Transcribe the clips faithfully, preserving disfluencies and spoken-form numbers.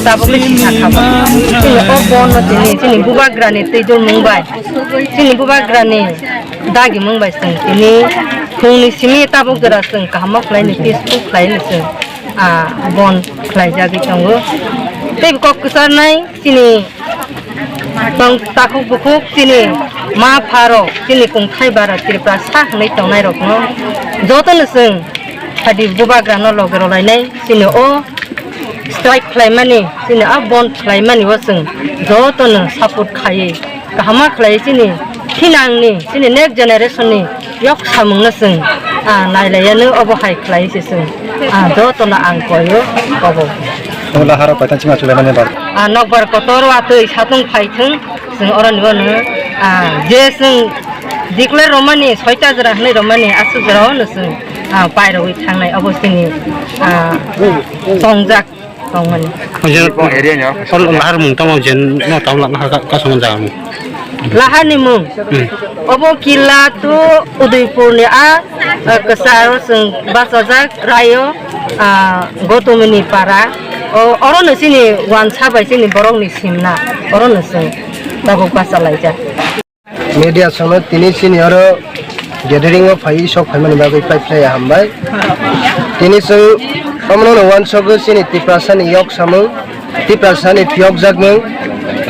Tabuk le sisa kha bo. Chini o bon no tini chini bubagrani twijlmung bai, chini bubagrani dagimung bai chwng tini phungni simi tabuk jora chwng kaham khlaini, peaceful khlaini chwng, ah, bon khlaijagwi tongo. Tei kok kwcharnai chini tong takhuk bukhuk chini ma pha rok, chini kungthai bara Tripura sa hwnwi tongnai rokno jotono chwng hadi bubagrano logi rwlainai chini o strike khlaimani, chini a bon khlaimani o chwng jotono support khaiwi kahama khlaiwi chini thinangni, chini next generation ni yok samungno chwng, ah, nailaiya no obo hai khlaiwi se chwng, ah, jotono ang koyo kobo. Tongla haro paitang chima chulaimani bar. Ah, nokbar kotor watwi satung phaithwng chwng oroni bono, ah, je chwng declare romani soita jora hwnwi romani aswk jora ono chwng, ah, pairogwi thangnai obo chini, ah, tongjak. Tongmani. Abo je area ni oro. Lahar mung tamo je no tamo lahar ka, kasong jaga mung. Lahar ni mung. Hmm. Obo Killa to Udaipur ni a, a, kwcharo chwng bachajak rayo, a, Gotomini para. O, oro no chini wansa bai chini borok ni simna. Oro no chwng tabuk bachalaijak. Media sono tini chini oro gathering o phaiwi sok phaimani bagwi pai phlai hambai. Tini chwng omono no uansukgo chini Tiprasa ni yok samung, Tiprasa ni phiyokjakmung,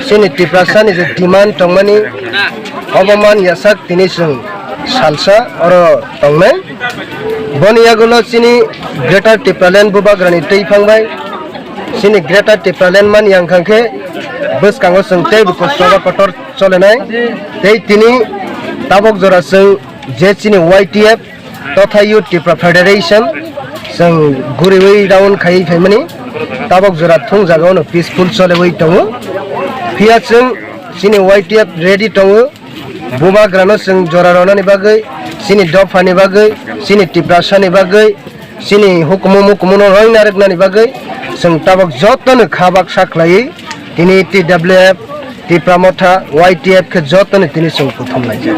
chini Tiprasa ni je demand tongmani obo man yasak tini chwng salsa oro tongnai. Boni yagulo chini Greater Tipraland bubagrani twi phangbai. Chini Greater Tipraland man yang khang khe bwskango chwng tei bo kosto kotor cholenai. Tei tini tabok jora chwng je chini Y T F totha Youth Tipra Federation chwng guriwi round khaiwi phaimani. Tabok jora thung jaga ono peaceful cholewi tongo. Phiya chwng chini Y T F ready tongo. Bubagrano chwng jora ronani bagwi, chini dophani bagwi, chini Tiprasani bagwi, chini hukumu mukumuno roina rwknani bagwi chwng tabok jotono kha baksa khlaiwi tini T W F, Tipra Motha, Y T F khe jotono tini chwng kuthum laijak.